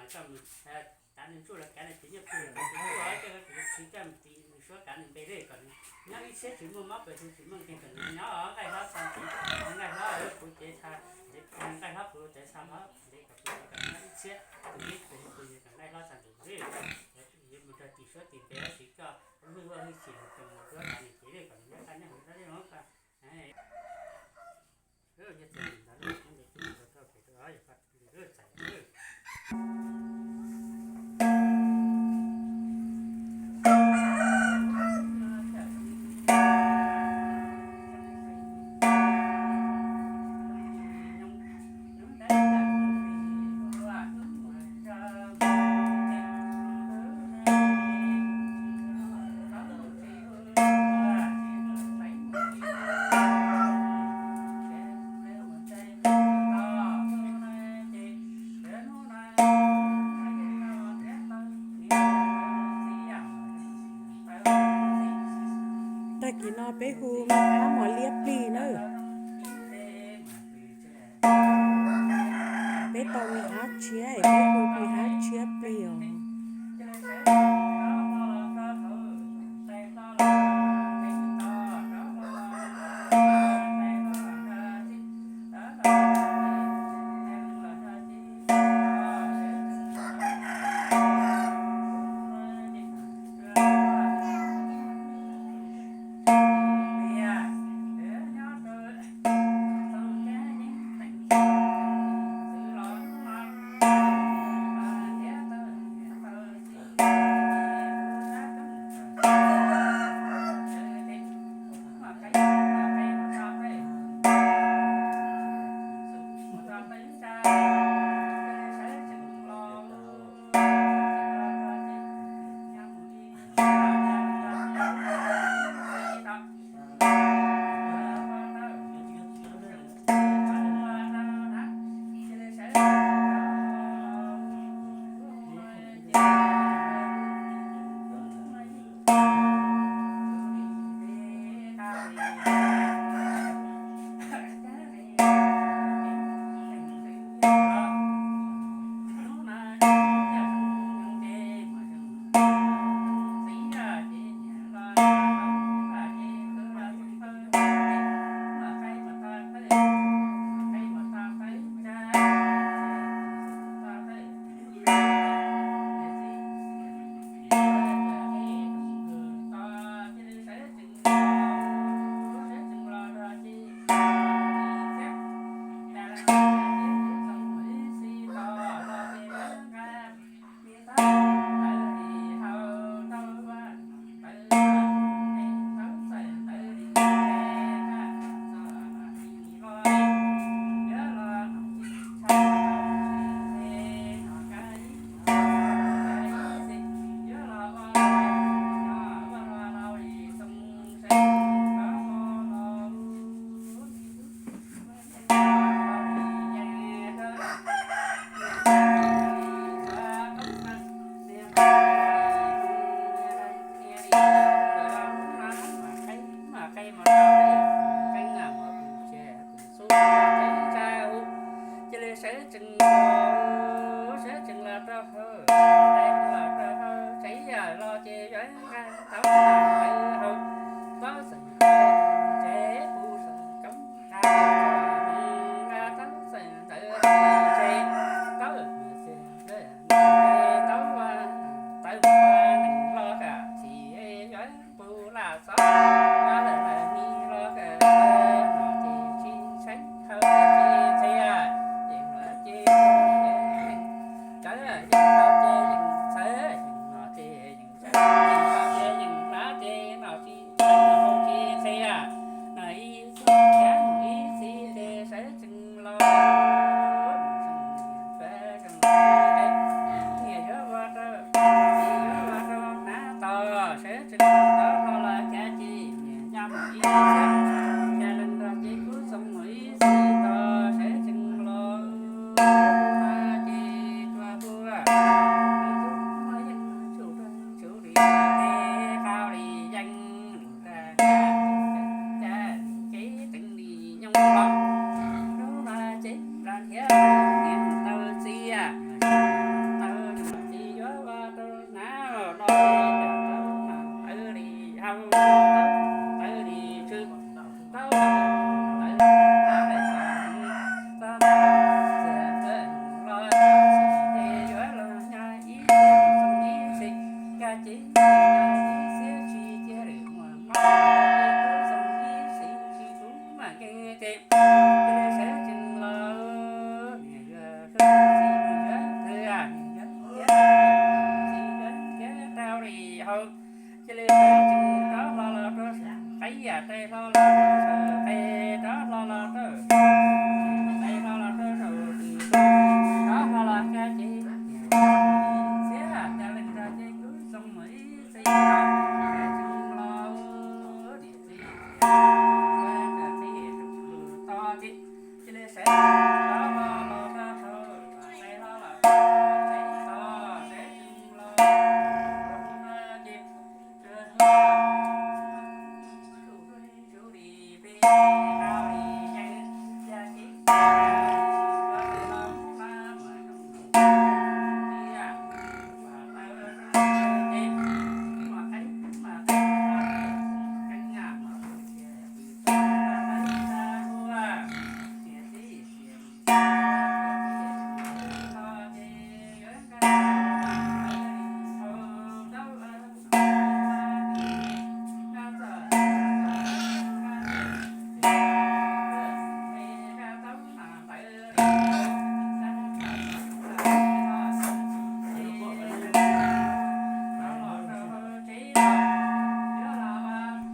Koj mus tav nws ntsuj los kav nws tiv nyuj plig los tiv tuaj, koj tus tsis koj mus tiv nws suab kav nws npe lej kom nws nyob ib txhiab tsis muaj mob pes hu tsis muaj nkeeg kom nws nyob nqaij hlob txog ntawd, nqaij hlob kuv cev tha, nqaij hlob kuv cev tha hlob ntev kom kuv kom nyob ib txhiab tus neb pes hu kom nqaij hlob txog ntawd. Yuav mus rau tim suab tim npe tab sis koj hwj huaj hwj chim mus rau mus suab kav nws cev lej kom nws nyob qab nyob hauv dab li no koj. Tag kis no peb hu me ab mos liab plig nawb. Peb tau me ab tshiab, peb hu me ab tshiab plig os. Cia li sawv tsees los, sawv tsees los rau hauv, los rau hauv tsev yam los ces yuav nqa tau ntawd hauv, tau xeem ntawd tsev puv xeem coob nqa, nqa tau xeem ntawd tsev, tau xeem ntawd tau tau neeg los kam txim yuav puv lam xov lawm lawm ni los kam no ces tsis tshee hau ces txhia, yeej los ces yeej txawv, yeej los ces yeej txawv, yeej los ces yeej txawv, yeej los ces yeej hlab ces no tsis hau ces txhia, no ib txhia ib txhia ces sawv tsees los, niam yuav ua rau, yuav ua rau hnav tos sawv tsees los los los cav ces niam nyob mus ib txhia, cas leej nrog ces kuv txoos mus ib txhia tos sawv tsees los, ces tsuas hu, tus muaj yeej tsum rau tsum li, tej qau li yeej, cas ces teev li nyob los, hnub no ces plas thiab niam tau txiaj, tau Cia li sawv tsees los, niam yawg, niam yawg, niam yawg, tsis yog rau li hauv. Cia li sawv tsees rov hlo los rau saum qab, yam tes hlo los rau saum qe, rov hlo los rau, tes hlo los rau saum tus, rov hlo los rau ces, xiab tas li rau ces kuv zoo mus ib txhis, sawv tsees los, niam txiv, niam txiv, tus tod ces, cia li sawv tsees rov hlo los rau saum, tes hlo los rau saum qe, sawv tsees los, ces